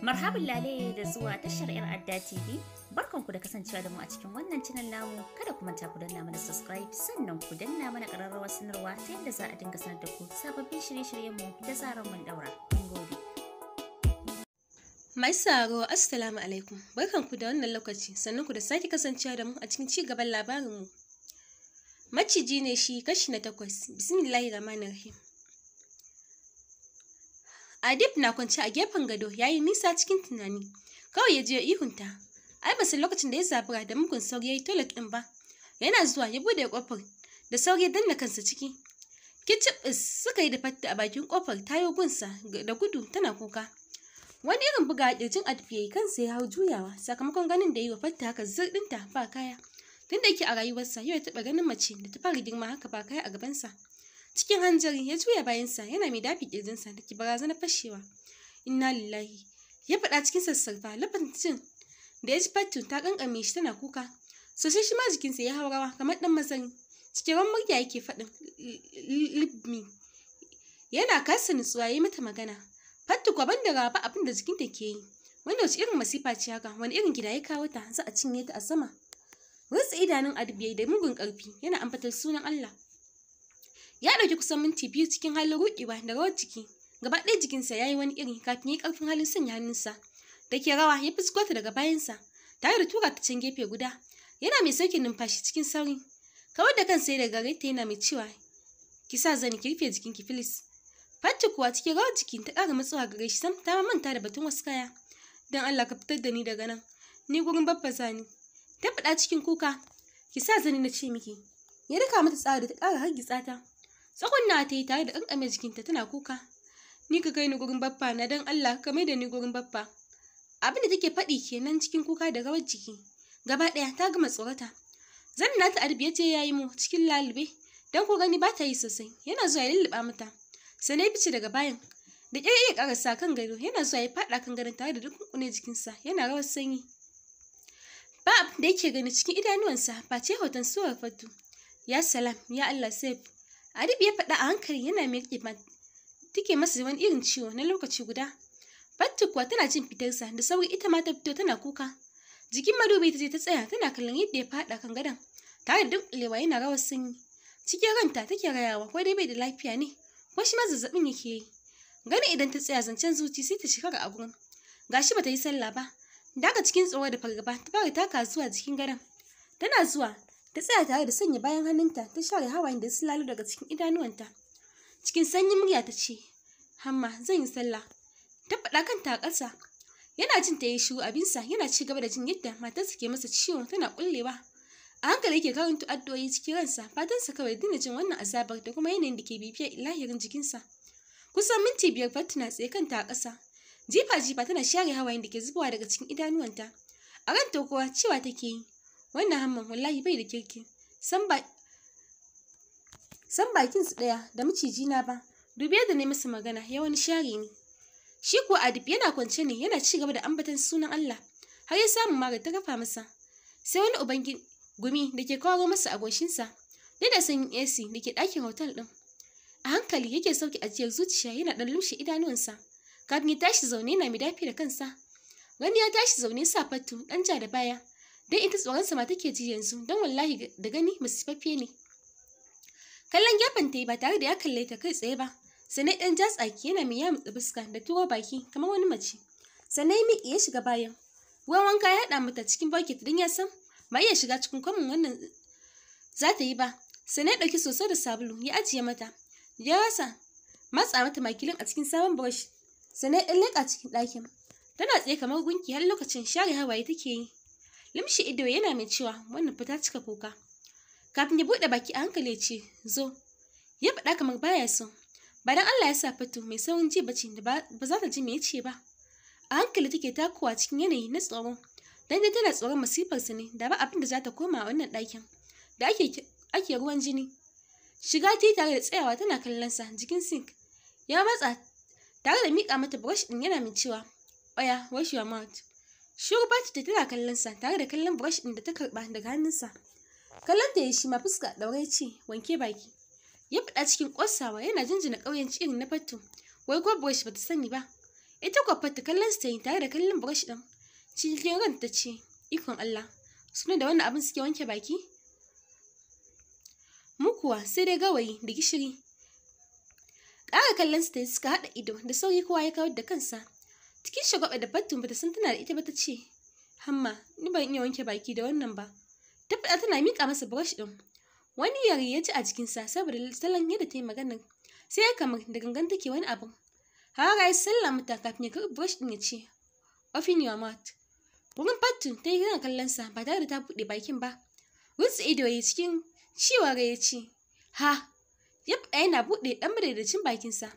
Marhaban lale da zuwa tashar 'yar Adda TV. Barkanku da kasancewa da mu a cikin wannan channel namu. Kada ku manta ku danna mana subscribe, sannan ku danna mana ƙararrawar sanarwa ta yadda za a dinga sanar da ku sababbin shirye-shiryenmu da zarar mun daura. Mun gode. Masu sauraro, Assalamu alaikum. Barkanku da wannan lokaci, sannan ku da sake kasancewa da mu a cikin ci gaban labarinmu. Maciji ne shi, kashi na 8. Bismillahir Rahmanir Rahim. Adib na kwance a gefen gado, ya yi nisa cikin tunani. Kawai ya je ihunta. Ai ba lokacin da ya zabura da mugun sauri ya yi toilet ɗin ba. Yana zuwa ya bude kofar da sauri, ya danna kansa ciki. Kicibis suka yi da Fatta a bakin kofar, tayo gunsa da gudu tana kuka. Wani irin buga kirjin Adib ya yi, kansa ya hau juyawa sakamakon ganin da yi wa Fatta haka zirɗinta ba kaya. Tun da yake a rayuwarsa, yau ya taɓa ganin mace da ta fara girma haka ba kaya a gabansa. Cikin hanzari ya juya bayansa, yana mai dafi kirjinsa da ke barazanar fashewa. "Inna lillahi," ya faɗa cikin sassarfa lokacin da ya ji Fattu ta kankame shi tana kuka. Sosai shi ma jikinsa ya hau rawa kamar ɗan mazari. Cikin ran murya yake faɗin, "Leave me." Yana kasa nutsuwa ya yi mata magana. Fattu kuwa ban da rawa ba abin da jikinta ke yi. Wanda wace irin masifa ce haka? Wani irin gida ya kawo ta, za a cinye ta a sama? Rutsa idanun Adib yayi da mugun ƙarfi, yana ambatar sunan Allah. Ya ɗauki kusan minti 2 cikin halin ruɗewa da rawar jiki. Gaba ɗaya jikinsa ya yi wani iri kafin ya yi ƙarfin halin sanya hannunsa da ke rawa ya fusko ta daga bayansa tare da tura ta can gefe guda. Yana mai sauke numfashi cikin sauri. Kawar da kansa ya daga gare ta, yana mai cewa, "Ki sa zani ki rufe jikinki, please." Fattu kuwa cikin rawar jiki ta ƙara matsuwa gare shi, sam ta manta da batun wasu kaya. "Don Allah ka fitar da ni daga nan. Ni gurin Babba zani." Ta faɗa cikin kuka. "Ki sa zani na ce miki." Ya daka mata tsawa da ta ƙara hargitsa ta. Tsugunna ta yi tare da ƙanƙame jikinta tana kuka. "Ni ka kai ni gurin Baffa na, don Allah ka mai da ni gurin Baffa." Abin da take faɗi kenan cikin kuka da rawar jiki. Gaba ɗaya ta gama tsorata. Zanin nata Adib ya je ya yi mu cikin lalube, don ko gani ba ta yi sosai. Yana zuwa ya lulluɓa mata. Sannan ya fice daga bayan. Da ƙyar iya ƙarasa kan gado, yana zuwa ya faɗa kan gadon tare da dukunkune jikinsa yana rawar sanyi. Ba abin da yake gani cikin idanuwansa face hoton surar Fattu. "Ya salam, ya Allah, save." Adib ya faɗa a hankali, yana mai riƙe take masa wani irin ciwo na lokaci guda. Fattu kuwa tana jin fitarsa, da sauri ita ma ta fito tana kuka. Jikin madubi ta je ta tsaya tana kallon yadda ya faɗa kan gadon tare da dunkulewa yana rawar sanyi. Cikin ranta take rayawa ko dai bai da lafiya ne, ko shi ma zazzaɓin yake yi. Ganin idan ta tsaya zancen zuci sai ta shekara a gurin. Gashi bata yi sallah ba. Daga cikin tsoro da fargaba ta fara taka zuwa jikin gadon. Tana zuwa ta tsaya tare da sanya bayan hannunta ta share hawayen da su lalo daga cikin idanuwanta. Cikin sanyin murya ta ce, "Hamma, zan yi sallah." Ta faɗa kanta a ƙasa. Yana jin ta yi shiru abinsa, yana ci gaba da jin yadda matarsa ke masa ciwo tana ƙullewa. A hankali yake karanta addu'o'i cikin ransa, fatansa kawai dina jin wannan azabar da kuma yanayin da ke bibiyar lahirin jikinsa. Kusan minti 5 Fattu na tsaye kanta a ƙasa. Jifa jifa tana share hawayen da ke zubowa daga cikin idanuwanta. A ranta kuwa cewa take yi, "Wannan Hamman wallahi bai da kirki. San bakin su ɗaya da maciji na ba. Dubi yadda na masa magana ya wani share ni." Shi kuwa Adib yana kwance ne yana ci gaba da ambaton sunan Allah har ya samu mara ta kafa masa. Sai wani uban gumi da ke kwaro masa a goshinsa duk da sanyin AC da ke ɗakin hotel ɗin. A hankali yake sauke ajiyar zuciya, yana ɗan lumshe idanuwansa. Kafin ya tashi zaune yana mai dafi da kansa. Gani ya tashi zaune sa Fattu ɗan ja da baya. Don ita tsoronsa ma take ji yanzu, don wallahi da gani masifaffe ne. Kallon gefen ta yi ba tare da ya kalle ta kai tsaye ba. Sannan ɗan ja tsaki, yana mai yamutsa fuska da turo baki kamar wani mace. Sannan ya miƙe ya shiga bayan. Ruwan wanka ya haɗa mata cikin bucket, don ya san ba iya shiga cikin kwamin wannan za ta yi ba. Sannan ya ɗauki soso da sabulu ya ajiye mata. Ya rasa matsa mata makilin a cikin sabon brush. Sannan ya ɗan leƙa cikin ɗakin. Tana tsaye kamar gunki har lokacin, share hawaye take yi. Limshi ido yana mai cewa, "Wannan fa ta cika kuka." Kafin ya buɗe baki a hankali ya ce, "Zo." Ya faɗa kamar baya so. Ba dan Allah ya sa Fattu mai saurin ji bace da ba za ta ji me ya ce ba. A hankali take takowa cikin yanayi na tsoro. Dan dai tana tsoron masifarsa ne da ba abin da za ta koma a wannan ɗakin da ake ruwan jini. Shiga ta yi tare da tsayawa tana kallon sa jikin sink. Ya matsa tare da miƙa mata brush ɗin, yana mai cewa, "Oya, wash your mouth." Shiru Fattu ta tana kallon sa tare da kallon brush ɗin da ta karɓa daga hannunsa. Kallon ta ya shi ma fuska ɗaure ce, "Wanke baki." Ya faɗa cikin ƙosawa, yana jinjina ƙauyenci irin na Fattu. Wai ko brush bata sani ba. Ita kuwa Fattu kallon su ta yi tare da kallon brush ɗin. Cikin ran ta ce, ikon Allah, suna da wannan abin suke wanke baki? Mu kuwa sai dai gawayi da gishiri. Ƙara kallon su ta yi suka haɗa ido da sauri kowa ya kawar da kansa. Cikin shagwaɓa da Fattu bata san tana da ita ba ta ce, Hamma, ni ban iya wanke baki da wannan ba. Ta faɗa tana miƙa masa brush ɗin. Wani yare ya ji a jikinsa saboda salon yadda ta yi maganar. Sai ya kamar da gangan take wani abin. Harara ya sallah mata kafin ya karɓi brush ɗin ya ce, Open your mouth. Wurin Fattu ta yi yana kallon sa ba tare da ta buɗe bakin ba. Rutsa ido ya cikin ciwon rai ya ce, Ha! Ya faɗa yana buɗe ɗan madaidaicin bakinsa.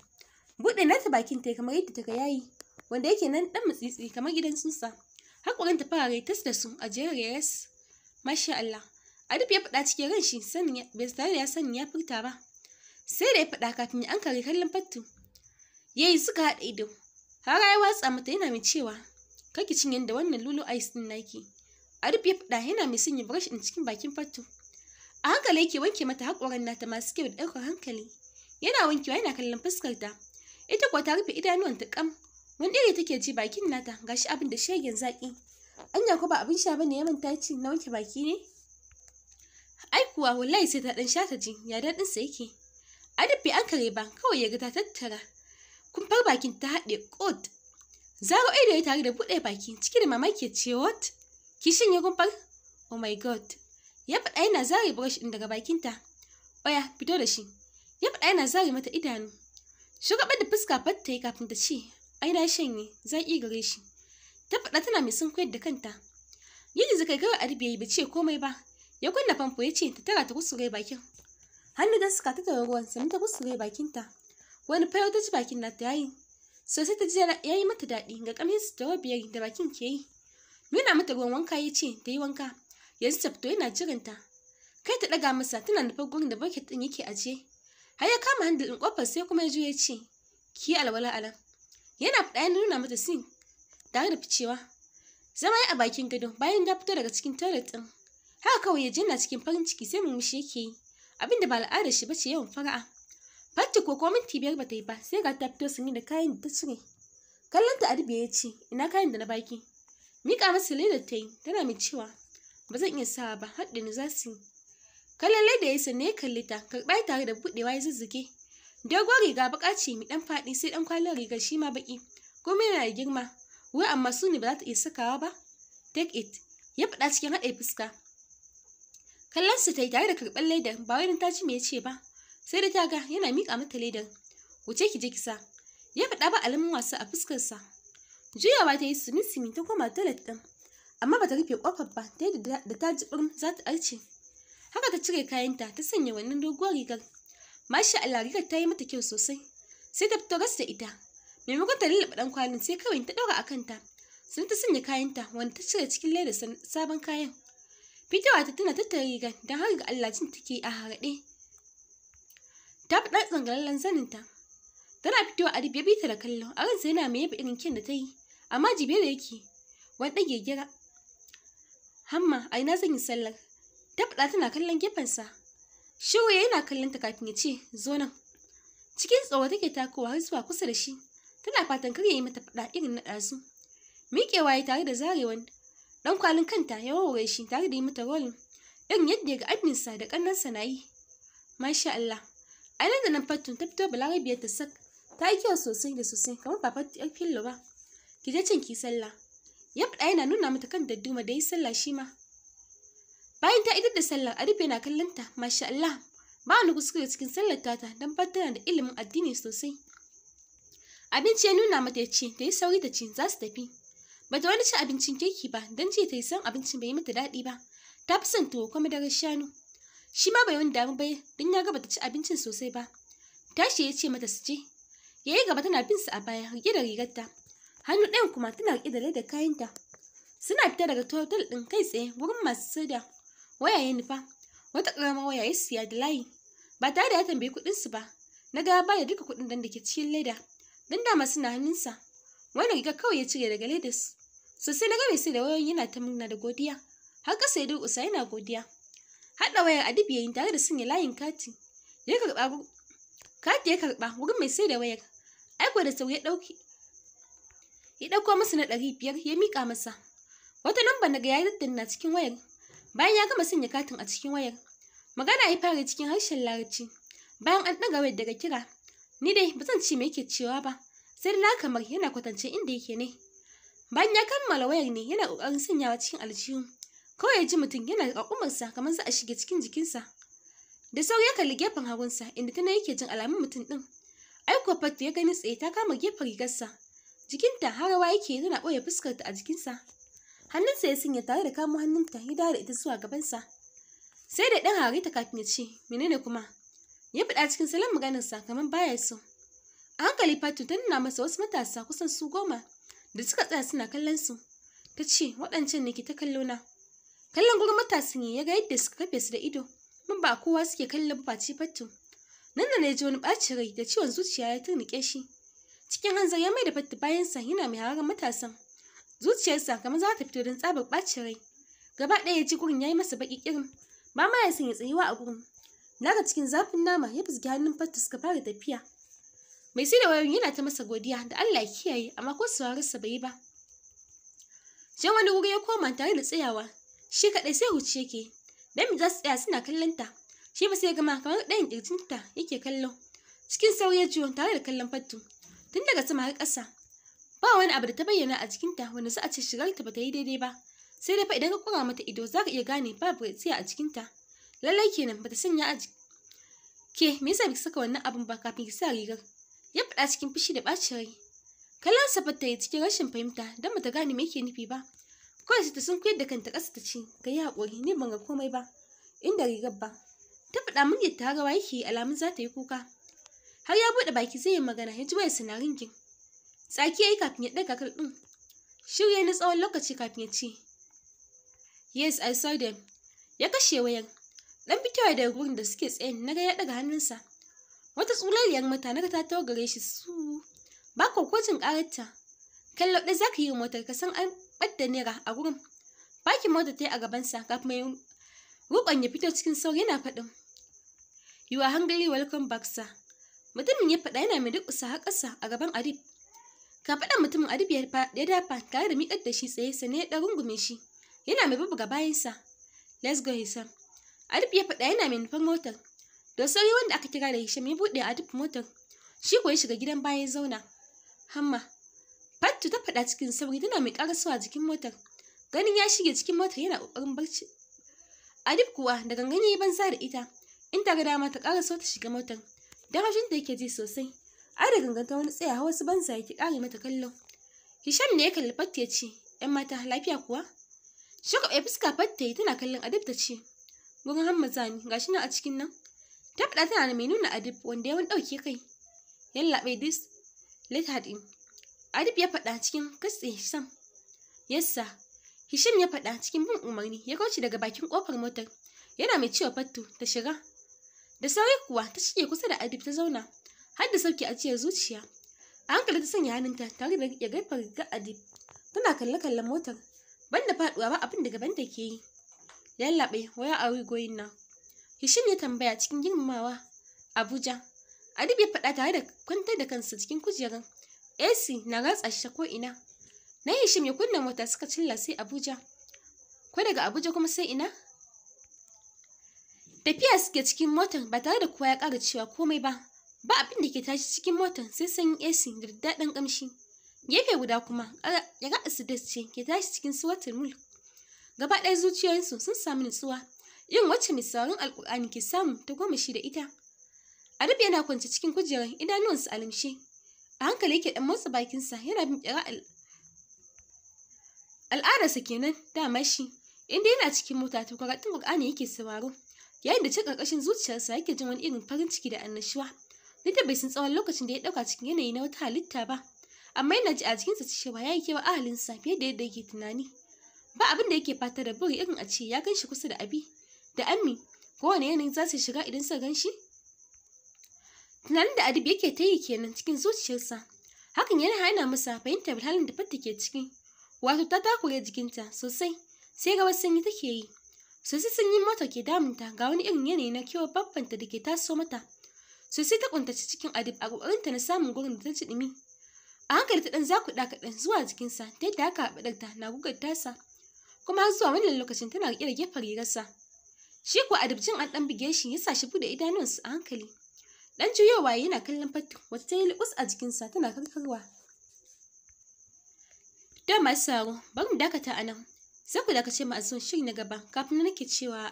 Buɗe nata bakin ta kamar yadda ta ga yayi, wanda yake nan ɗan mutsitsi kamar gidan tsutsa. Haƙorin ta fara tas da su a jere res. Masha Allah. Adib ya faɗa cikin ran shi sanin bai tare da ya sani ya furta ba. Sai da ya faɗa kafin ya ankare kallon Fattu. Yayi suka haɗa ido. Har ya watsa mata yana mai cewa, Kar ki cinye da wannan lulu ice ɗin naki. Adib ya faɗa yana mai sanya brush ɗin cikin bakin Fattu. A hankali yake wanke mata haƙoran nata masu kyau da ɗaukar hankali. Yana wankewa yana kallon fuskar ta. Ita kuwa ta rufe idanuwanta kam. Wani iri take ji bakin nata gashi abin da shegen zaƙi. Anya ko ba abin sha bane ya manta ci na wanke baki ne? Ai kuwa wallahi sai ta ɗan sha ta ji ya daɗin sa yake. Adib bai ankare ba kawai ya ga ta tattara. Kumfar bakin ta haɗe ƙot. Zaro ido ya tare da buɗe baki cike da mamaki ya ce what? Ki shanye kumfar? Oh my god. Ya faɗa yana zare brush ɗin daga bakinta. Oya fito da shi. Ya faɗa yana zare mata idanu. Shugabar da fuska fatta yi kafin ta ce ai na shanye zaƙi gare shi. Ta faɗa tana mai sunkuyar da kanta. Yadda zaka kawai Adib yayi bai ce komai ba. Ya kunna famfo ya ce ta tara ta kuskure bakin. Hannu da suka tattara ruwan sannan ta kuskure bakinta. Wani fayau ta ji bakin nata yayi. Sosai ta ji ya yi mata daɗi ga ƙamshin strawberry da bakin ke yi. Nuna mata ruwan wanka ya ce ta yi wanka. Yanzu ta fito yana jiranta. Kai ta ɗaga masa tana nufar gurin da bucket ɗin yake ajiye. Har ya kama handle ɗin ƙofar sai kuma ya juyo ya ce, Ki yi alwala alan. Yana faɗa yana nuna mata sink tare da ficewa. Zama ya a bakin gado bayan ya fito daga cikin toilet ɗin. Haka kawai ya ji yana cikin farin ciki sai murmushi yake yi. Abinda ba al'adar shi bace yawan fara'a. Fatti ko minti 5 bata yi ba sai ga ta fito sanye da kayan da ta cire. Kallon ta Adib ya ce, Ina kayan da na baki? Miƙa masa ledar ta yi tana mai cewa, Ba zan iya sawa ba har da ni za su yi. Kallon leda ya sannan ya kalle ta, karɓa tare da buɗewa ya zuzzuge. Dogon riga baƙa ce mai ɗan faɗi sai ɗan kwalin rigar shi ma baƙi. Komai yana da girma. Wai amma su ne ba za ta iya sakawa ba? Take it. Ya faɗa cikin haɗe fuska. Kallon su ta yi tare da karɓar ledar ba wai ta ji me ya ce ba. Sai dai ta ga yana miƙa mata ledar. Wuce ki je ki sa. Ya faɗa ba alamun wasa a fuskarsa. Juyawa ta yi sumi-sumi ta koma toilet ɗin. Amma bata rufe ƙofar ba ta yadda da ta ji ɓurum za ta arce. Haka ta cire kayanta ta sanya wannan doguwar rigar. Masha Allah rigar ta yi mata kyau sosai. Sai ta fito ras da ita. Maimakon ta lulluɓe ɗan kwalin sai kawai ta ɗaura a kanta. Sannan ta sanya kayanta wanda ta cire cikin ledar sabon kayan. Fitowa ta tana tattara rigar don har ga Allah jin take a harɗe. Ta fi ɗan tsangalallen zaninta. Tana fitowa Adib ya bi ta da kallo, a ransa yana mai yaba irin kyan da ta yi, amma jibe da yake wani ɗage gira. Hamma, a ina zan yi sallar? Ta faɗa tana kallon gefensa. Shiru yana kallon ta kafin ya ce, zo nan. Cikin tsoro take takowa har zuwa kusa da shi. Tana fatan kar ya yi mata faɗa irin na ɗazu. Miƙewa ya tare da zarewan ɗan kwalin kanta ya warware shi tare da yi mata rolling. Irin yadda ya ga aminsa da ƙannensa na yi. Masha Allah. A nan da nan Fattun ta fito balarabiyar ta sak. Ta yi kyau sosai da sosai kamar ba Fattu ‘yar fillo ba. Ki je can ki sallah. Ya faɗa yana nuna mata kan dadduma da yi sallah shi ma. Bayan ta idar da sallar Adib yana kallon ta, masha Allah. Ba wani kuskure cikin sallar tata don Fattu tana da ilimin addini sosai. Abinci ya nuna mata ya ce ta yi sauri ta ci za su tafi. Bata wani ci abincin kirki ba don jiya ta yi san abincin bai yi mata daɗi ba. Ta fi son tuwo kuma madarar shanu. Shi ma bai wani damu ba don ya ga bata ci abincin sosai ba. Tashi ya ce mata su je. Ya yi gaba tana bin su a baya riƙe da rigarta. Hannu ɗayan kuma tana riƙe da ledar kayanta. Suna fita daga hotel ɗin kai tsaye wurin masu saida waya ya nufa. Wata ƙaramar waya ya siya da layi. Ba tare da ya tambayi kuɗinsu ba. Na ga ya bada duka kuɗin dan da ke cikin leda. Don dama suna hannunsa. Wannan rigar kawai ya cire daga ledar su. Sosai na ga mai sai da wayoyin yana ta murna da godiya. Har ƙasa ya durƙusa yana godiya. Haɗa wayar Adib yayin tare da sanya layin kati. Ya karɓa kati ya karɓa wurin mai sai da wayar. Aiko da sauri ya ɗauki. Ya ɗauko masa na 500 ya miƙa masa. Wata lamba na ga ya daddanna cikin wayar. Bayan ya gama sanya katin a cikin wayar, magana ya fara cikin harshen Larabci. Bayan an ɗaga wayar daga kira, ni dai ba zan ce me yake cewa ba, sai dai na kamar yana kwatance inda yake ne. Bayan ya kammala wayar ne yana ƙoƙarin sanyawa cikin aljihu. Kawai ya ji mutum yana ƙaƙumarsa kamar za a shige cikin jikinsa. Da sauri ya kalli gefen hagunsa inda tana yake jin alamun mutum ɗin. Ai kuwa Fatu ya gani tsaye ta kama gefen rigarsa. Jikinta har rawa yake tana ɓoye fuskarta a jikinsa. Hannunsa ya sanya tare da kamo hannunta ya dawo da ita zuwa gabansa. Sai da ɗan hare ta kafin ya ce, menene kuma? Ya faɗa cikin salon maganarsa kamar baya so. A hankali Fatu ta nuna masa wasu matasa kusan su 10 da suka tsaya suna kallon su. Ta ce, waɗancan ne ke ta kallo na. Kallon gurin matasan ya ga yadda suka kafe su da ido. Mun ba kowa suke kallo ba face Fatu. Nan da ya ji wani ɓacin rai da ciwon zuciya ya turnuƙe shi. Cikin hanzari ya mai da Fatu bayansa yana mai hararar matasan. Zuciyarsa kamar za ta fito don tsabar ɓacin rai. Gaba ɗaya ya ji gurin ya yi masa baƙi ƙirin. Ba ma ya sanya tsayuwa a gurin. Naga cikin zafin nama ya fusgi hannun Fatu suka fara tafiya. Mai sai da wayoyin yana ta masa godiya da Allah ya kiyaye, amma ko saurarsa bai yi ba. Can wani wuri ya koma tare da tsayawa. Shi kaɗai sai huci yake. Dan za su tsaya suna kallon ta. Shi ba sai gama kamar ɗayan ƙirjinta yake kallo. Cikin sauri ya juyo tare da kallon Fatu. Tun daga sama har ƙasa. Ba wani abu da ta bayyana a jikinta wanda za a ce shigarta ba ta yi daidai ba. Sai dai fa idan ka kura mata ido za ka iya gane babu tsiya a jikinta. Lallai kenan bata sanya a jiki. Ke me yasa biki saka wannan abun ba kafin ki sa rigar? Ya faɗa cikin fushi da ɓacin rai. Kallon sa ta yi cikin rashin fahimta don bata gane me yake nufi ba. Kawai sai ta sunkuyar da kanta ƙasa ta ce, ka yi haƙuri ni ban ga komai ba inda rigar ba. Ta faɗa muryar ta rawa yake yi alamun za ta yi kuka. Har ya buɗe baki zai yi magana ya ji wayarsa na ringin. Tsaki ya yi kafin ya ɗaga kal ɗin. Shiru ya na tsawon lokaci kafin ya ce, Yes, I saw them. Ya kashe wayar. Ɗan fitowa daga gurin da suke tsaye na ga ya ɗaga hannunsa. Wata tsulaliyar mata na ga ta taho gare shi su. Ba ko jin ƙararta. Kallo ɗaya za ka yi wa motar ka san an ɓadda naira a gurin. Bakin motar ta yi a gabansa kafin mai rukon ya fito cikin sauri yana faɗin. You are hungry, welcome back, sir. Mutumin ya faɗa yana mai durƙusa har ƙasa a gaban Adib. Kafaɗan mutumin Adib ya dafa tare da miƙar da shi tsaye sannan ya ɗan rungume shi. Yana mai bubbuga bayansa. Let's go, Hisham. Adib ya faɗa yana mai nufar motar. Da sauri wanda aka kira da Hisham ya buɗe Adib motar. Shi kuwa ya shiga gidan baya ya zauna. Hamma. Fattu ta faɗa cikin sauri tana mai ƙarasowa jikin motar. Ganin ya shige cikin motar yana ƙoƙarin barci. Adib kuwa da gangan ya yi banza da ita. In ta ga dama ta ƙaraso ta shiga motar. Don haushin da yake ji sosai. Ai da gangan ta wani tsaya har wasu banza yake ƙare mata kallo. Hisham ne ya kalli Fattu ya ce, ‘yan mata lafiya kuwa? Shagwaɓe fuska Fattu yi tana kallon Adib ta ce, gurin Hamma zani gashi nan a cikin nan. Ta faɗa tana mai nuna Adib wanda ya wani ɗauke kai. Yallaɓai this let her in. Adib ya faɗa cikin katse Hisham. Yes sir. Hisham ya faɗa cikin bin umarni ya kauce daga bakin ƙofar motar. Yana mai cewa Fattu ta shiga. Da sauri kuwa ta shige kusa da Adib ta zauna. Har da sauke ajiyar zuciya. A hankali ta sanya hannunta tare da riƙe gefen rigar Adib. Tana kalle-kallen motar. Banda faɗuwa ba abin da gaban da ke yi. Yallaɓai, where are we going now? Hisham ya tambaya cikin girmamawa. Abuja. Adib ya faɗa tare da kwantar da kansa cikin kujerar. AC na ratsa shi ta ko'ina. Na Hisham ya kunna mota suka cilla sai Abuja. Ko daga Abuja kuma sai ina? Tafiya suke cikin motar ba tare da kowa ya ƙara cewa komai ba. Ba abin da ke tashi cikin motar sai sanyin AC da daɗin ƙamshi. Gefe guda kuma ya ga Asides ce ke tashi cikin Suratul Mulk. Gaba ɗaya zuciyoyinsu sun samu nutsuwa. Yin wacce mai sauran Alƙur'ani ke samu ta goma shi da ita. Adib yana kwance cikin kujerar idanuwansa a lumshe. A hankali yake ɗan motsa bakinsa yana bin ƙira'ar al'adarsa kenan dama shi. Inda yana cikin mota to karatun Ƙur'ani yake sauraro. Yayin da can ƙarƙashin zuciyarsa yake jin wani irin farin ciki da annashuwa. Duk da bai san tsawon lokacin da ya ɗauka cikin yanayi na wata halitta ba. Amma yana ji a jikinsa cewa ya yi kewa ahalinsa fiye da yadda yake tunani. Ba abin da yake fata da buri irin a ce ya gan shi kusa da Abi da Ammi ko wane yanayi za su shiga idan suka gan shi. Tunanin da Adib yake ta yi kenan cikin zuciyarsa. Hakan yana hana masa fahimtar halin da Fatta ke ciki. Wato ta takure jikinta sosai, sai rawar sanyi take yi. Sosai sanyin mota ke damunta ga wani irin yanayi na kewar babbanta da ke taso mata. Sosai ta kuntaci cikin Adib a ƙoƙarinta na samun gurin da ta ji ɗumi. A hankali ta ɗan zakuɗa kaɗan zuwa jikinsa ta yadda haka haɓaɗarta na gugar tasa. Kuma har zuwa wannan lokacin tana riƙe da gefen rigarsa. Shi kuwa adabcin an ɗan buge shi ya sa shi buɗe idanuwansa a hankali. Ɗan juyowa yana kallon Fatu wacce ta yi liƙus a jikinsa tana karkarwa. Da masu sauraro, bari mu dakata a nan. Sai ku dakace mu a zuwan shiri na gaba kafin nake cewa.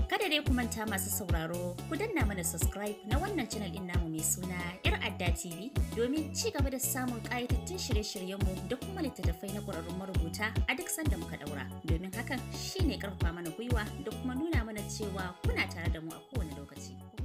Kada dai ku manta masu sauraro, ku danna mana subscribe na wannan channel din namu mai suna Yar Adda TV domin ci gaba da samun ƙayatattun shirye-shiryenmu da kuma littattafai na ƙwararrun marubuta a duk sanda muka ɗaura. Domin hakan shine ƙarfafa mana gwiwa da kuma nuna mana cewa kuna tare da mu a kowane lokaci.